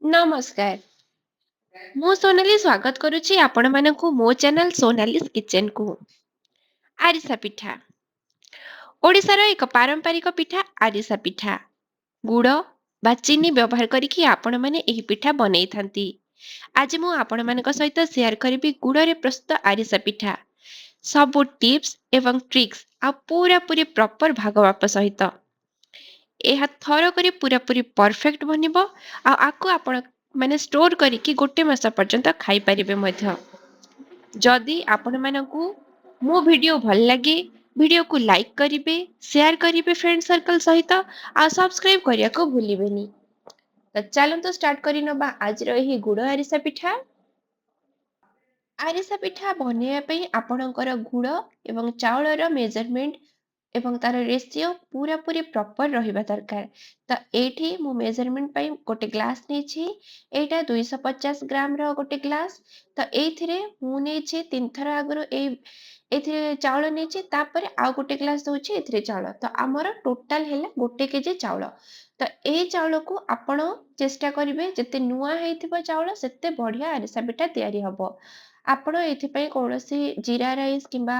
ନମସ୍କାର, ମୁଁ ସୋନାଲି ସ୍ୱାଗତ କରୁଛି ଆପଣମାନଙ୍କୁ ମୋ ଚ୍ୟାନେଲ ସୋନାଲିସ୍ କିଚେନକୁ। ଆରିସା ପିଠା ଓଡ଼ିଶାର ଏକ ପାରମ୍ପରିକ ପିଠା। ଆରିସା ପିଠା ଗୁଡ଼ ବା ଚିନି ବ୍ୟବହାର କରିକି ଆପଣମାନେ ଏହି ପିଠା ବନେଇଥାନ୍ତି। ଆଜି ମୁଁ ଆପଣମାନଙ୍କ ସହିତ ସେୟାର କରିବି ଗୁଡ଼ରେ ପ୍ରସ୍ତୁତ ଆରିସା ପିଠା ସବୁ ଟିପ୍ସ ଏବଂ ଟ୍ରିକ୍ସ, ଆଉ ପୁରାପୁରି ପ୍ରପର ଭାଗ ମାପ ସହିତ। ଏହା ଥରକରେ ପୁରାପୁରି ପରଫେକ୍ଟ ବନିବ, ଆଉ ଆକୁ ଆପଣ ମାନେ ଷ୍ଟୋର କରିକି ଗୋଟେ ମାସ ପର୍ଯ୍ୟନ୍ତ ଖାଇପାରିବେ ମଧ୍ୟ। ଯଦି ଆପଣମାନଙ୍କୁ ମୋ ଭିଡ଼ିଓ ଭଲ ଲାଗେ, ଭିଡ଼ିଓକୁ ଲାଇକ୍ କରିବେ, ସେୟାର କରିବେ ଫ୍ରେଣ୍ଡ ସର୍କଲ ସହିତ, ଆଉ ସବସ୍କ୍ରାଇବ୍ କରିବାକୁ ଭୁଲିବେନି। ତ ଚାଲନ୍ତୁ ଷ୍ଟାର୍ଟ କରିନେବା ଆଜିର ଏହି ଗୁଡ଼ ଆରିସା ପିଠା। ଆରିସା ପିଠା ବନେଇବା ପାଇଁ ଆପଣଙ୍କର ଗୁଡ଼ ଏବଂ ଚାଉଳର ମେଜରମେଣ୍ଟ ଏବଂ ତାର ରେସିଓ ପୁରାପୁରି ପ୍ରପର ରହିବା ଦରକାର। ତ ଏଇଠି ମୁଁ ମେଜରମେଣ୍ଟ ପାଇଁ ଗୋଟେ ଗ୍ଲାସ୍ ନେଇଛି। ଏଇଟା 250 ଗ୍ରାମର ଗୋଟେ ଗ୍ଲାସ୍। ତ ଏଇଥିରେ ମୁଁ ନେଇଛି ତିନିଥର ଆଗରୁ ଏଇଥିରେ ଚାଉଳ ନେଇଛି, ତାପରେ ଆଉ ଗୋଟେ ଗ୍ଲାସ୍ ଦେଉଛି ଏଥିରେ ଚାଉଳ। ତ ଆମର ଟୋଟାଲ ହେଲା 1 କେଜି ଚାଉଳ। ତ ଏଇ ଚାଉଳକୁ ଆପଣ ଚେଷ୍ଟା କରିବେ, ଯେତେ ନୂଆ ହେଇଥିବ ଚାଉଳ ସେତେ ବଢ଼ିଆ ଆରିସା ପିଠା ତିଆରି ହେବ। ଆପଣ ଏଥିପାଇଁ କୌଣସି ଜିରା ରାଇସ୍ କିମ୍ବା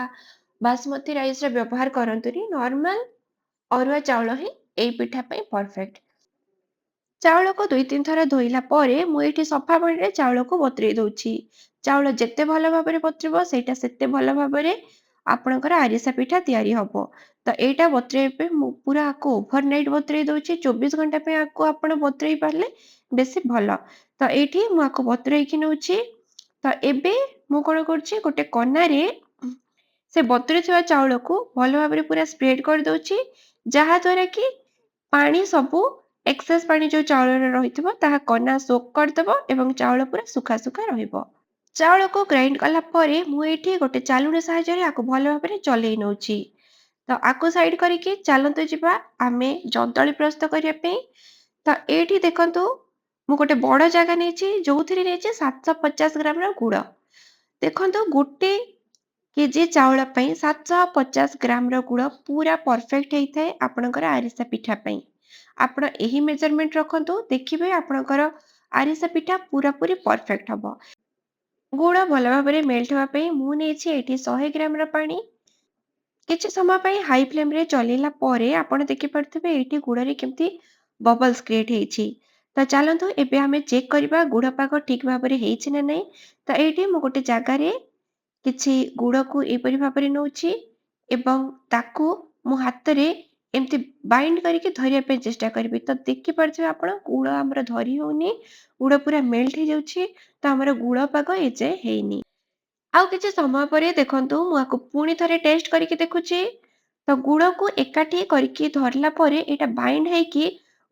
ବାସୁମତୀ ରାଇସ୍ର ବ୍ୟବହାର କରନ୍ତୁନି। ନର୍ମାଲ ଅରୁଆ ଚାଉଳ ହିଁ ଏଇ ପିଠା ପାଇଁ ପରଫେକ୍ଟ। ଚାଉଳକୁ ଦୁଇ ତିନି ଥର ଧୋଇଲା ପରେ ମୁଁ ଏଇଠି ସଫା ପାଣିରେ ଚାଉଳକୁ ବତୁରେଇ ଦେଉଛି। ଚାଉଳ ଯେତେ ଭଲ ଭାବରେ ବତୁରିବ, ସେଇଟା ସେତେ ଭଲ ଭାବରେ ଆପଣଙ୍କର ଆରିସା ପିଠା ତିଆରି ହେବ। ତ ଏଇଟା ବତୁରେଇବା ପାଇଁ ମୁଁ ପୁରା ଆକୁ ଓଭର ନାଇଟ୍ ବତୁରେଇ ଦେଉଛି। 24 ଘଣ୍ଟା ପାଇଁ ଆକୁ ଆପଣ ବତୁରେଇ ପାରିଲେ ବେଶୀ ଭଲ। ତ ଏଇଠି ମୁଁ ଆକୁ ବତୁରେଇକି ନେଉଛି। ତ ଏବେ ମୁଁ କ'ଣ କରୁଛି, ଗୋଟେ କନାରେ ସେ ବତୁରି ଥିବା ଚାଉଳକୁ ଭଲ ଭାବରେ ପୁରା ସ୍ପ୍ରେଡ୍ କରିଦେଉଛି, ଯାହାଦ୍ୱାରା କି ପାଣି ସବୁ ଏକ୍ସେସ୍ ପାଣି ଯେଉଁ ଚାଉଳରେ ରହିଥିବ ତାହା କନା ସୋକ୍ କରିଦେବ ଏବଂ ଚାଉଳ ପୁରା ଶୁଖା ଶୁଖା ରହିବ। ଚାଉଳକୁ ଗ୍ରାଇଣ୍ଡ କଲା ପରେ ମୁଁ ଏଇଠି ଗୋଟେ ଚାଲୁଣି ସାହାଯ୍ୟରେ ଆକୁ ଭଲ ଭାବରେ ଚଲେଇ ନେଉଛି। ତ ଆକୁ ସାଇଡ୍ କରିକି ଚାଲନ୍ତୁ ଯିବା ଆମେ ଜନ୍ତଣି ପ୍ରସ୍ତୁତ କରିବା ପାଇଁ। ତ ଏଇଠି ଦେଖନ୍ତୁ, ମୁଁ ଗୋଟେ ବଡ଼ ଜାଗା ନେଇଛି, ଯେଉଁଥିରେ ନେଇଛି 750 ଗ୍ରାମର ଗୁଡ଼। ଦେଖନ୍ତୁ, 1 କେଜି ଚାଉଳ ପାଇଁ 750 ଗ୍ରାମର ଗୁଡ଼ ପୁରା ପରଫେକ୍ଟ ହେଇଥାଏ ଆପଣଙ୍କର ଆରିସା ପିଠା ପାଇଁ। ଆପଣ ଏହି ମେଜରମେଣ୍ଟ ରଖନ୍ତୁ, ଦେଖିବେ ଆପଣଙ୍କର ଆରିସା ପିଠା ପୁରାପୁରି ପରଫେକ୍ଟ ହେବ। ଗୁଡ଼ ଭଲ ଭାବରେ ମେଲ୍ଟ ହେବା ପାଇଁ ମୁଁ ନେଇଛି ଏଇଠି 100 ଗ୍ରାମର ପାଣି। କିଛି ସମୟ ପାଇଁ ହାଇ ଫ୍ଲେମ୍ରେ ଚଲେଇଲା ପରେ ଆପଣ ଦେଖିପାରୁଥିବେ ଏଇଠି ଗୁଡ଼ରେ କେମିତି ବବଲ୍ସ କ୍ରିଏଟ୍ ହେଇଛି। ତ ଚାଲନ୍ତୁ ଏବେ ଆମେ ଚେକ୍ କରିବା ଗୁଡ଼ ପାଗ ଠିକ୍ ଭାବରେ ହେଇଛି ନା ନାହିଁ। ତ ଏଇଠି ମୁଁ ଗୋଟେ ଜାଗାରେ କିଛି ଗୁଡ଼କୁ ଏହିପରି ଭାବରେ ନେଉଛି ଏବଂ ତାକୁ ମୁଁ ହାତରେ ଏମିତି ବାଇଣ୍ଡ କରିକି ଧରିବା ପାଇଁ ଚେଷ୍ଟା କରିବି। ତ ଦେଖିପାରୁଥିବେ ଆପଣ, ଗୁଡ଼ ଆମର ଧରି ହେଉନି, ଗୁଡ଼ ପୁରା ମେଲ୍ଟ ହେଇଯାଉଛି। ତ ଆମର ଗୁଡ଼ ପାଗ ଏଯାଏଁ ହେଇନି। ଆଉ କିଛି ସମୟ ପରେ ଦେଖନ୍ତୁ, ମୁଁ ଆକୁ ପୁଣି ଥରେ ଟେଷ୍ଟ କରିକି ଦେଖୁଛି। ତ ଗୁଡ଼କୁ ଏକାଠି କରିକି ଧରିଲା ପରେ ଏଇଟା ବାଇଣ୍ଡ ହେଇକି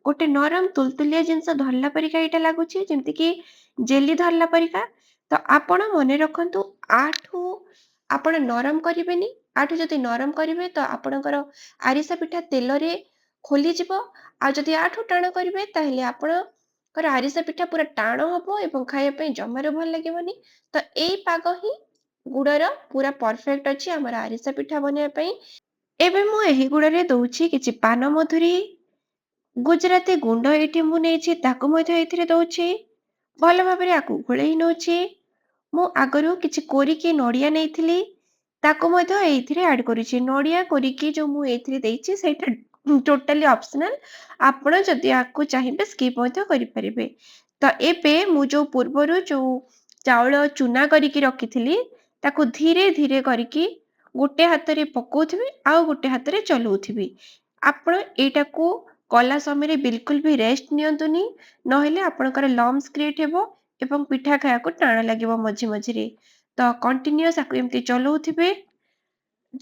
ଗୋଟେ ନରମ ତୁଲତୁଲିଆ ଜିନିଷ ଧରିଲା ପରିକା ଏଇଟା ଲାଗୁଛି, ଯେମିତିକି ଜେଲି ଧରିଲା ପରିକା। ତ ଆପଣ ମନେ ରଖନ୍ତୁ, ଆଠୁ ଆପଣ ନରମ କରିବେନି। ଆଠୁ ଯଦି ନରମ କରିବେ ତ ଆପଣଙ୍କର ଆରିସା ପିଠା ତେଲରେ ଖୋଲିଯିବ, ଆଉ ଯଦି ଆଠୁ ଟାଣ କରିବେ ତାହେଲେ ଆପଣଙ୍କର ଆରିସା ପିଠା ପୁରା ଟାଣ ହେବ ଏବଂ ଖାଇବା ପାଇଁ ଜମାରୁ ଭଲ ଲାଗିବନି। ତ ଏଇ ପାଗ ହିଁ ଗୁଡ଼ର ପୁରା ପରଫେକ୍ଟ ଅଛି ଆମର ଆରିସା ପିଠା ବନେଇବା ପାଇଁ। ଏବେ ମୁଁ ଏହି ଗୁଡ଼ରେ ଦେଉଛି କିଛି ପାନ ମଧୁରୀ, ଗୁଜୁରାତି ଗୁଣ୍ଡ ଏଇଠି ମୁଁ ନେଇଛି, ତାକୁ ମଧ୍ୟ ଏଇଥିରେ ଦେଉଛି। ଭଲ ଭାବରେ ଆକୁ ଗୋଳେଇ ନେଉଛି। ମୁଁ ଆଗରୁ କିଛି କୋରିକି ନଡ଼ିଆ ନେଇଥିଲି, ତାକୁ ମଧ୍ୟ ଏଇଥିରେ ଆଡ଼୍ କରୁଛି। ନଡ଼ିଆ କୋରିକି ଯେଉଁ ମୁଁ ଏଇଥିରେ ଦେଇଛି ସେଇଟା ଟୋଟାଲି ଅପସନାଲ୍। ଆପଣ ଯଦି ଆକୁ ଚାହିଁବେ ସ୍କିପ୍ ମଧ୍ୟ କରିପାରିବେ। ତ ଏବେ ମୁଁ ଯେଉଁ ପୂର୍ବରୁ ଯେଉଁ ଚାଉଳ ଚୁନା କରିକି ରଖିଥିଲି, ତାକୁ ଧୀରେ ଧୀରେ କରିକି ଗୋଟେ ହାତରେ ପକାଉଥିବି ଆଉ ଗୋଟେ ହାତରେ ଚଲାଉଥିବି। ଆପଣ ଏଇଟାକୁ କଲା ସମୟରେ ବିଲକୁଲ ବି ରେଷ୍ଟ ନିଅନ୍ତୁନି, ନହେଲେ ଆପଣଙ୍କର ଲମ୍ସ କ୍ରିଏଟ୍ ହେବ ଏବଂ ପିଠା ଖାଇବାକୁ ଟାଣ ଲାଗିବ ମଝି ମଝିରେ। ତ କଣ୍ଟିନ୍ୟୁଅସ୍ ଆକୁ ଏମିତି ଚଲାଉଥିବେ।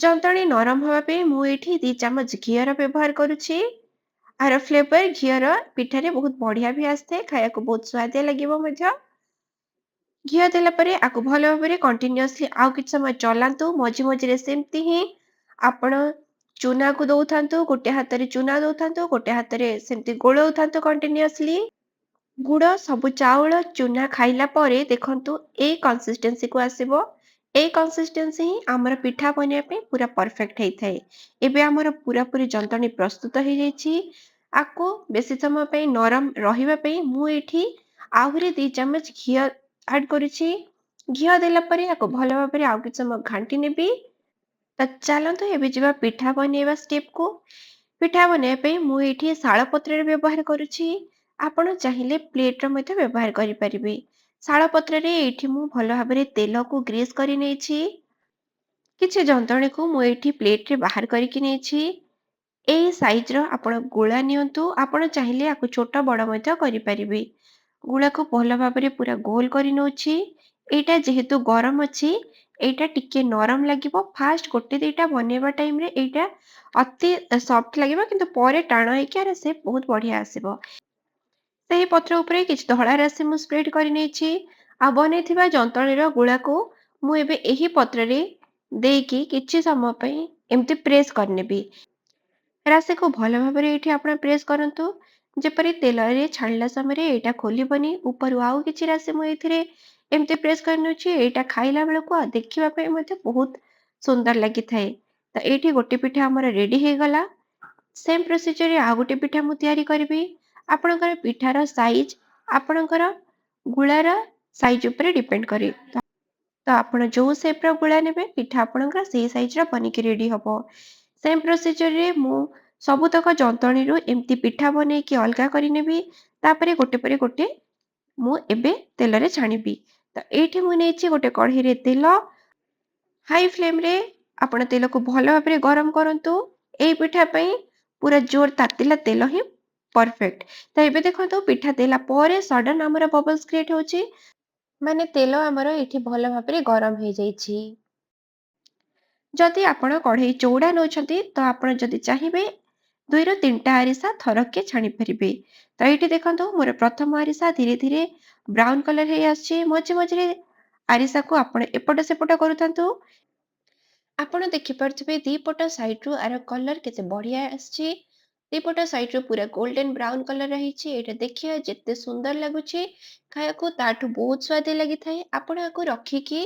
ଯନ୍ତଣୀ ନରମ ହେବା ପାଇଁ ମୁଁ ଏଇଠି 2 ଚାମଚ ଘିଅର ବ୍ୟବହାର କରୁଛି। ଆର ଫ୍ଲେଭର ଘିଅର ପିଠାରେ ବହୁତ ବଢ଼ିଆ ବି ଆସିଥାଏ, ଖାଇବାକୁ ବହୁତ ସୁଆଦିଆ ଲାଗିବ ମଧ୍ୟ। ଘିଅ ଦେଲା ପରେ ଆକୁ ଭଲ ଭାବରେ କଣ୍ଟିନ୍ୟୁଅସଲି ଆଉ କିଛି ସମୟ ଚଲାନ୍ତୁ। ମଝି ମଝିରେ ସେମିତି ହିଁ ଆପଣ ଚୁନାକୁ ଦେଉଥାନ୍ତୁ, ଗୋଟେ ହାତରେ ଚୁନା ଦେଉଥାନ୍ତୁ, ଗୋଟେ ହାତରେ ସେମିତି ଗୋଳଉଥାନ୍ତୁ କଣ୍ଟିନ୍ୟୁଅସଲି। ଗୁଡ଼ ସବୁ ଚାଉଳ ଚୁନା ଖାଇଲା ପରେ ଦେଖନ୍ତୁ ଏଇ କନସିଷ୍ଟେନ୍ସିକୁ ଆସିବ। ଏଇ କନସିଷ୍ଟେନ୍ସି ହିଁ ଆମର ପିଠା ବନେଇବା ପାଇଁ ପୁରା ପରଫେକ୍ଟ ହେଇଥାଏ। ଏବେ ଆମର ପୁରାପୁରି ଯନ୍ତଣୀ ପ୍ରସ୍ତୁତ ହେଇଯାଇଛି। ଆକୁ ବେଶୀ ସମୟ ପାଇଁ ନରମ ରହିବା ପାଇଁ ମୁଁ ଏଇଠି ଆହୁରି 2 ଚାମଚ ଘିଅ ଆଡ଼୍ କରୁଛି। ଘିଅ ଦେଲା ପରେ ୟାକୁ ଭଲ ଭାବରେ ଆଉ କିଛି ସମୟ ଘାଣ୍ଟି ନେବି। ତ ଚାଲନ୍ତୁ ଏବେ ଯିବା ପିଠା ବନେଇବା ଷ୍ଟେପ୍କୁ। ପିଠା ବନେଇବା ପାଇଁ ମୁଁ ଏଇଠି ଶାଳ ପତ୍ରର ବ୍ୟବହାର କରୁଛି। ଆପଣ ଚାହିଁଲେ ପ୍ଲେଟ୍ର ମଧ୍ୟ ବ୍ୟବହାର କରିପାରିବେ। ଶାଳ ପତ୍ରରେ ଏଇଠି ମୁଁ ଭଲ ଭାବରେ ତେଲକୁ ଗ୍ରୀସ୍ କରି ନେଇଛି। କିଛି ଯନ୍ତଣୀକୁ ମୁଁ ଏଇଠି ପ୍ଲେଟ୍ରେ ବାହାର କରିକି ନେଇଛି। ଏଇ ସାଇଜ୍ର ଆପଣ ଗୁଳା ନିଅନ୍ତୁ। ଆପଣ ଚାହିଁଲେ ୟାକୁ ଛୋଟ ବଡ଼ ମଧ୍ୟ କରିପାରିବେ। ଗୁଳାକୁ ଭଲ ଭାବରେ ପୁରା ଗୋଲ କରି ନେଉଛି। ଏଇଟା ଯେହେତୁ ଗରମ ଅଛି, ଏଇଟା ଟିକେ ନରମ ଲାଗିବ। ଫାଷ୍ଟ ଗୋଟେ ଦୁଇଟା ବନେଇବା ଟାଇମ୍ରେ ଏଇଟା ଅତି ସଫ୍ଟ ଲାଗିବ, କିନ୍ତୁ ପରେ ଟାଣ ହେଇକି ଆର ସେପ୍ ବହୁତ ବଢ଼ିଆ ଆସିବ। ସେହି ପତ୍ର ଉପରେ କିଛି ଧଳା ରାଶି ମୁଁ ସ୍ପ୍ରେଡ୍ କରିନେଇଛି। ଆଉ ବନେଇଥିବା ଯନ୍ତଣୀର ଗୁଳାକୁ ମୁଁ ଏବେ ଏହି ପତ୍ରରେ ଦେଇକି କିଛି ସମୟ ପାଇଁ ଏମିତି ପ୍ରେସ୍ କରିନେବି। ରାଶିକୁ ଭଲ ଭାବରେ ଏଇଠି ଆପଣ ପ୍ରେସ୍ କରନ୍ତୁ, ଯେପରି ତେଲରେ ଛାଣିଲା ସମୟରେ ଏଇଟା ଖୋଲିବନି। ଉପରୁ ଆଉ କିଛି ରାଶି ମୁଁ ଏଇଥିରେ ଏମିତି ପ୍ରେସ୍ କରିନେଉଛି। ଏଇଟା ଖାଇଲା ବେଳକୁ ଆଉ ଦେଖିବା ପାଇଁ ମଧ୍ୟ ବହୁତ ସୁନ୍ଦର ଲାଗିଥାଏ। ତ ଏଇଠି ଗୋଟେ ପିଠା ଆମର ରେଡ଼ି ହେଇଗଲା। ସେମ୍ ପ୍ରୋସିଜରରେ ଆଉ ଗୋଟେ ପିଠା ମୁଁ ତିଆରି କରିବି। ଆପଣଙ୍କର ପିଠାର ସାଇଜ୍ ଆପଣଙ୍କର ଗୁଳାର ସାଇଜ୍ ଉପରେ ଡିପେଣ୍ଡ କରେ। ତ ଆପଣ ଯେଉଁ ସେପ୍ର ଗୁଳା ନେବେ, ପିଠା ଆପଣଙ୍କର ସେଇ ସାଇଜ୍ର ବନିକି ରେଡ଼ି ହେବ। ସେମ୍ ପ୍ରୋସିଜରରେ ମୁଁ ସବୁତକ ଯନ୍ତଣୀରୁ ଏମିତି ପିଠା ବନେଇକି ଅଲଗା କରିନେବି। ତାପରେ ଗୋଟେ ପରେ ଗୋଟେ ମୁଁ ଏବେ ତେଲରେ ଛାଣିବି। ତ ଏଇଠି ମୁଁ ନେଇଛି ଗୋଟେ କଢ଼େଇରେ ତେଲ। ହାଇ ଫ୍ଲେମ୍ରେ ଆପଣ ତେଲକୁ ଭଲ ଭାବରେ ଗରମ କରନ୍ତୁ। ଏଇ ପିଠା ପାଇଁ ପୁରା ଜୋର ତାତିଲା ତେଲ ହିଁ ପରଫେକ୍ଟ। ତ ଏବେ ଦେଖନ୍ତୁ, ପିଠା ଦେଲା ପରେ ସଡନ୍ ଆମର ବବଲ୍ସ କ୍ରିଏଟ୍ ହେଉଛି, ମାନେ ତେଲ ଆମର ଏଇଠି ଭଲ ଭାବରେ ଗରମ ହେଇଯାଇଛି। ଯଦି ଆପଣ କଢ଼େଇ ଚଉଡ଼ା ନେଉଛନ୍ତି, ତ ଆପଣ ଯଦି ଚାହିଁବେ 2ରୁ 3ଟା ଆରିସା ଥରକେ ଛାଣିପାରିବେ। ତ ଏଇଠି ଦେଖନ୍ତୁ, ମୋର ପ୍ରଥମ ଆରିସା ଧୀରେ ଧୀରେ ବ୍ରାଉନ୍ କଲର୍ ହେଇ ଆସୁଛି। ମଝି ମଝିରେ ଆରିସାକୁ ଆପଣ ଏପଟ ସେପଟ କରୁଥାନ୍ତୁ। ଆପଣ ଦେଖିପାରୁଥିବେ ଦୁଇପଟ ସାଇଡ଼୍ରୁ ଆର କଲର୍ କେତେ ବଢ଼ିଆ ଆସିଛି। ଦୁଇପଟ ସାଇଡ଼୍ରୁ ପୁରା ଗୋଲ୍ଡେନ୍ ବ୍ରାଉନ୍ କଲର୍ ରହିଛି। ଏଇଟା ଦେଖିବା ଯେତେ ସୁନ୍ଦର ଲାଗୁଛି, ଖାଇବାକୁ ତାଠୁ ବହୁତ ସ୍ୱାଦ ଲାଗିଥାଏ। ଆପଣ ୟାକୁ ରଖିକି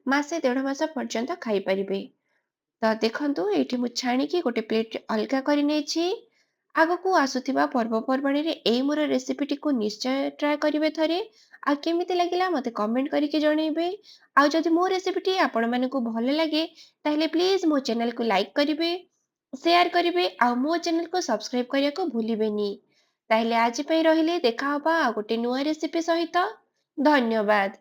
ମାସେ ଦେଢ଼ ମାସ ପର୍ଯ୍ୟନ୍ତ ଖାଇପାରିବେ। ତ ଦେଖନ୍ତୁ, ଏଇଠି ମୁଁ ଛାଣିକି ଗୋଟେ ପ୍ଲେଟ୍ରେ ଅଲଗା କରିନେଇଛି। ଆଗକୁ ଆସୁଥିବା ପର୍ବପର୍ବାଣୀରେ ଏଇ ମୋର ରେସିପିଟିକୁ ନିଶ୍ଚୟ ଟ୍ରାଏ କରିବେ ଥରେ, ଆଉ କେମିତି ଲାଗିଲା ମୋତେ କମେଣ୍ଟ କରିକି ଜଣେଇବେ। ଆଉ ଯଦି ମୋ ରେସିପିଟି ଆପଣମାନଙ୍କୁ ଭଲ ଲାଗେ, ତାହେଲେ ପ୍ଲିଜ୍ ମୋ ଚ୍ୟାନେଲକୁ ଲାଇକ୍ କରିବେ, ସେୟାର କରିବେ ଆଉ ମୋ ଚ୍ୟାନେଲକୁ ସବସ୍କ୍ରାଇବ୍ କରିବାକୁ ଭୁଲିବେନି। ତାହେଲେ ଆଜି ପାଇଁ ରହିଲି, ଦେଖା ହେବା ଆଉ ଗୋଟେ ନୂଆ ରେସିପି ସହିତ। ଧନ୍ୟବାଦ।